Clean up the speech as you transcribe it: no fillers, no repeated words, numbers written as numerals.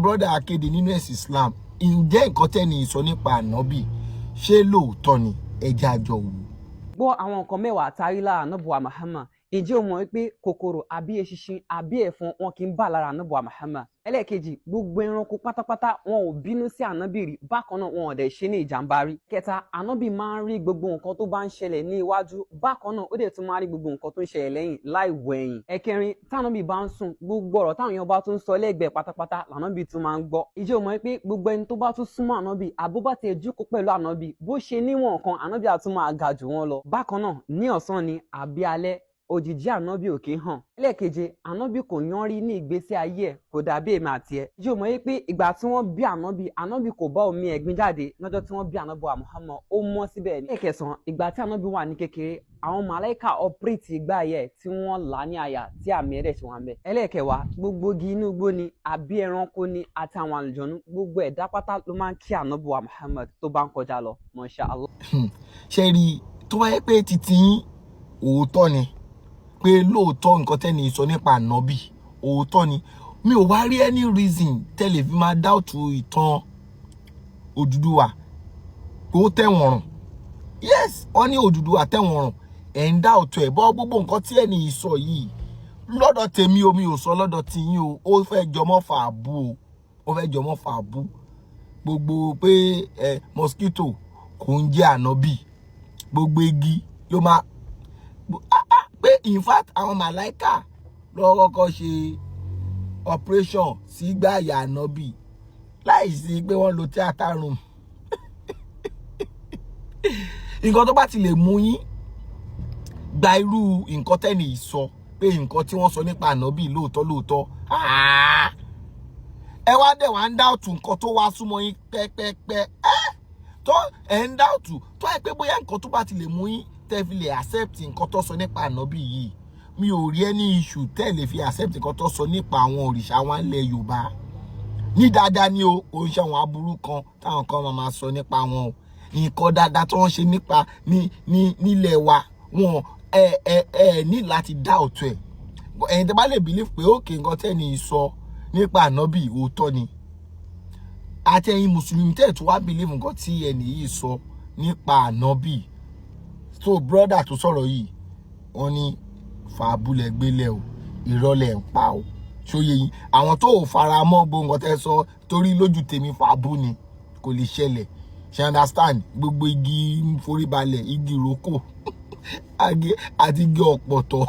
Brother akéde nínú ẹ̀sìn Islam, ǹjẹ́ nǹkan tẹ́ni sọ nípa ànábì, ṣé lóòótọ́ ni? Ẹ jẹ́ á jọ wò. Gbọ́ àwọn nǹkan 10 tárí lára Ànábì Muhammad. Ǹjẹ́ o mọ̀ wípé kòkòrò àbí eṣinṣin àbí ẹ̀fọn, wọn kì í bà lára Ànábì Muhammad? Ẹlẹ́ẹ̀kejì, gbogbo ẹranko pátápátá, wọn ò bínú sí ànábì rí. Bákan náà, wọn ò dẹ̀ ṣe ní ìjàmbá rí. Kẹta, ànábì máa ń rí gbogbo nǹkan tó bá ń ṣẹlẹ̀ ní iwájú. Bákan náà, ó dẹ̀ tún máa ń rí gbogbo nǹkan tó ń ṣẹlẹ̀ lẹ́yìn láì wẹ̀yìn. Ẹ̀kẹrin, tánábì bá ń sùn, gbogbo ọ̀rọ̀ táwọn èèyàn bá tún sọ lẹ́gbẹ̀ẹ́ pátápátá lànábì tún máa ń gbọ́. Ìjẹ́ o mọ̀ pé gbogbo ẹni tó bá tún súnmọ́ ànábì, àbó bá tiẹ̀ jókòó pẹ̀lú ànábì, bó ṣe níwọ̀n kan, ànábì á tún máa ga jù wọ́n lọ? Bákan náà, ní ọ̀sán ni àbí alẹ́, òjìji ànábì ò kí ń hàn. Ẹlẹ́ẹ̀keje, ànábì kò yán rí ní ìgbésí ayé ẹ̀, kò dàbí èmi àti ẹ̀. Yóò mọ̀ pé ìgbà tí wọ́n bí ànábì, ànábì kò bá omi ẹ̀gbin jáde lọ́jọ́ tí wọ́n bí ànábì wa Muhammad, ó mọ́ síbẹ̀ ní. Ẹlẹ́ẹ̀kẹsàn, ìgbà tí ànábì wà ní kékeré, àwọn màláìka operate ìgbà yẹ tí wọ́n là ní àyà tí àmì ẹ̀rẹ̀ ṣe wà ń bẹ̀. Ẹlẹ́ẹ̀kẹwàá, gbogbo igi inú igbó ni àbí ẹranko ni àti àwọn àlùjọ̀nú, gbogbo ẹ̀dá pátá ló máa ń kí ànábì wa Muhammad tó bá ń kọjá lọ. Masha Allah. Ṣe rí i, tó bá yẹ pé títí yín òótọ́ ni, pé lóòótọ́ nǹkan tẹ́ni sọ nípa ànábì òótọ́ ni, mi ò wá rí any reason tẹ́lẹ̀ fi máa doubt ìtàn Odùduwà pé ó tẹ̀wọ̀n rùn. Yes, wọ́n ní Odùduwà tẹ̀wọ̀n rùn, ẹ̀ ń doubt ẹ̀ bọ́. Gbogbo nǹkan tí ẹni yìí sọ yìí, lọ́dọ̀ tèmi o, mi ò sọ lọ́dọ̀ tiyín o, ó fẹ́ jọmọ́ fàábù o, ó fẹ́ jọmọ́ fàábù. Gbogbo pé ẹ mosquito kò ń jẹ́ ànábì, gbogbo igi ló máa pé, in fact, àwọn màláìkà ló kọ́kọ́ ṣe operation sí gbàyà ànábì láì sí pé wọ́n lo theatre room. Nǹkan tó bá ti lè mú yín gba irú nǹkan tẹ́nì yìí sọ, pé nǹkan tí wọ́n sọ nípa ànábì lóòótọ́ lóòótọ́, ẹ wá dẹ̀ wá ń doubt nǹkan tó wá súnmọ́ yín pẹ́pẹ́pẹ́ ẹ́ tó ẹ̀ ń doubt, tó ẹ pé bóyá nǹkan tó bá ti lè mú yín tẹ́ fi lè accept nǹkan tó sọ nípa ànábì yìí, mi ò rí any issue tẹ́ lè fi accept nǹkan tó sọ nípa àwọn òrìṣà wa ńlẹ̀ Yorùbá ní dáadáa ni o. Kò ń ṣe àwọn aburú kan táwọn kan máa sọ nípa wọn o. Nǹkan dáadáa tí wọ́n ṣe nípa ní ní nílẹ̀ wa, wọn ẹ ẹ ẹ ní láti doubt ẹ̀. Ẹ̀yin tẹ́ bá lè believe pé òkè nǹkan tẹ́ ní sọ nípa ànábì òótọ́ ni, àti ẹ̀yin mùsùlùmí tẹ́ tó wá believe nǹkan tí ẹnì yìí sọ nípa ànábì. So brother tó sọ̀rọ̀ yìí, wọ́n ní fàábùlẹ̀ gbélé o, ìrọ̀lẹ́ ń pa o. Ṣóye yín? Àwọn tó ò fara mọ́ gbogbo nǹkan tẹ́ sọ, torí lójú tèmi, fàábù ni, kò lè ṣẹlẹ̀. Ṣe understand? Gbogbo igi ń forí balẹ̀, igi ìrókò àti igi ọ̀pọ̀tọ́.